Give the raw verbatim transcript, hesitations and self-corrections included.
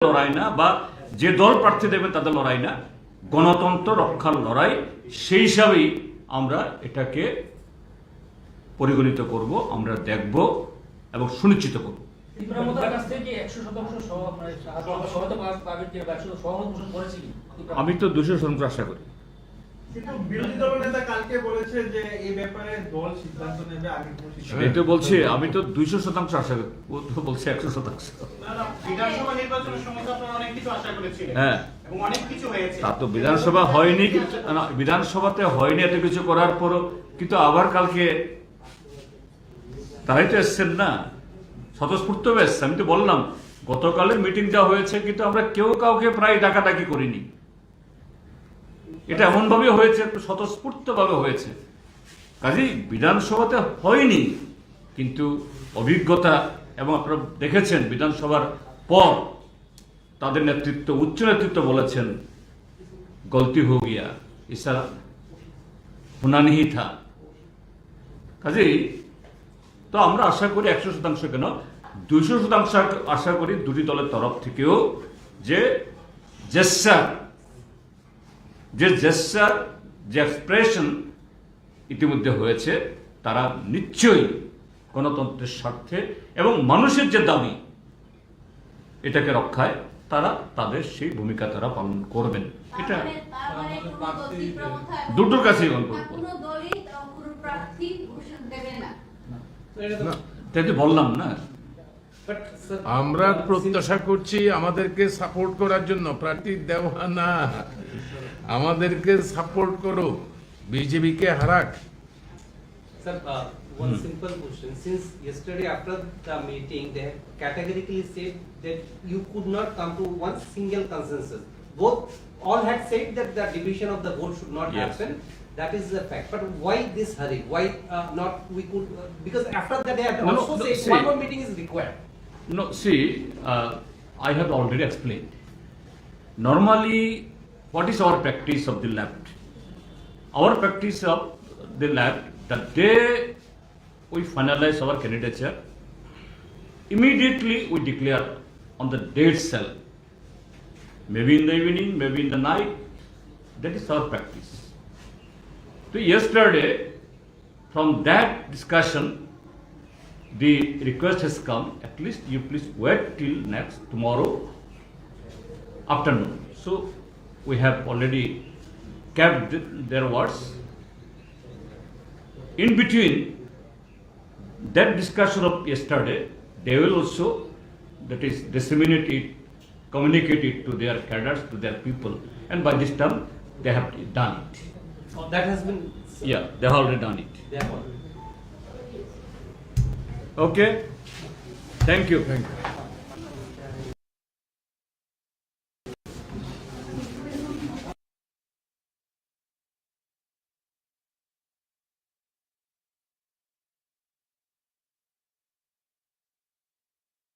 লড়াই না বা যে দল প্রার্থী দেবেন তাদের লড়াই না, গণতন্ত্র রক্ষার লড়াই। সেই হিসাবেই আমরা এটাকে পরিগণিত করব, আমরা দেখব এবং সুনিশ্চিত করব। ত্রিপুরা মোর্চার কাছ থেকে কি একশো শতাংশ সহ-, মানে, সাহায্য, সহায়তা পা-, পাবেন কি বা একশো সহমত পোষণ করেছে কি ত্রিপুরা? আমি তো দুশো শতাংশ আশা করি। কিন্তু বিরোধী দলনেতা কালকে বলেছে যে এই ব্যাপারে দল সিদ্ধান্ত নেবে, আগে কোনো সিদ্ধান্ত সেটাই তো বলছি, আমি তো দুইশো শতাংশ আশা করি, ও তো বলছে একশো শতাংশ। না, না, বিধানসভা নির্বাচনের সময় তো আপনারা অনেক কিছু আশা করেছিলেন। হ্যাঁ। এবং অনেক কিছু হয়েছে। তা তো বিধানসভা হয়নি, কিন্তু, না, বিধানসভাতে হয়নি এত কিছু করার পরও কিন্তু আবার কালকে তারাই তো এসছেন না, স্বতঃস্ফূর্ত এসছে। আমি তো বললাম, গতকালের মিটিং যা হয়েছে, কিন্তু আমরা কেউ কাউকে প্রায় ডাকাডাকি করিনি। এটা এমনভাবে হয়েছে, একটু স্বতঃস্ফূর্তভাবে হয়েছে। কাজেই বিধানসভাতে হয়নি, কিন্তু অভিজ্ঞতা, এবং আপনারা দেখেছেন বিধানসভার পর তাদের নেতৃত্ব, উচ্চ নেতৃত্ব বলেছেন, "গলতি হো গিয়া, ইসা হোনা নেহি থা।" কাজেই তো আমরা আশা করি একশো শতাংশ কেন, দুইশো শতাংশ আশা করি দুটি দলের তরফ থেকেও যে জেসচার, যে জেসচার, যে এক্সপ্রেশন ইতিমধ্যে হয়েছে, তারা নিশ্চয়ই গণতন্ত্রের স্বার্থে এবং মানুষের যে দাবি, এটাকে রক্ষায় তারা তাদের সেই ভূমিকা তারা পালন করবেন। এটা তার মানে, তার মানে কোনো দল ত্রিপুরা মথা এখন দুটোর কাছেই গল্প। না কোনো দলই, আহ, কোনো প্রার্থী ঘোষণা দেবে না। না, তাই তো বললাম না। But, sir, আমরা uh, প্রত্যাশা করছি আমাদেরকে সাপোর্ট করার জন্য, প্রার্থী দেওয়া না, আমাদেরকে সাপোর্ট করো, বিজেপিকে হারাক। Sir, uh, one Hmm. simple question. Since yesterday after the meeting, they have categorically said that you could not come to one single consensus. Both, all had said that the division of the vote should not Yes. happen. That is the fact. But why this hurry? Why, uh, not we could, uh, because after that they had No, no, also no, said see. One more meeting is required. No, see, uh, I have already explained. Normally, what is our practice of the left? Our practice of the left, the day we finalize our candidature, immediately we declare on the day itself. Maybe in the evening, maybe in the night. That is our practice. So yesterday, from that discussion, the request has come, at least you please wait till next tomorrow afternoon. So we have already kept th-, their words. In between that discussion of yesterday, they will also, that is, disseminate it, communicate it to their cadres, to their people, and by this time they have done it. Oh, that has been. Yeah, they have already done it. They have already. Okay, thank you. Thank you.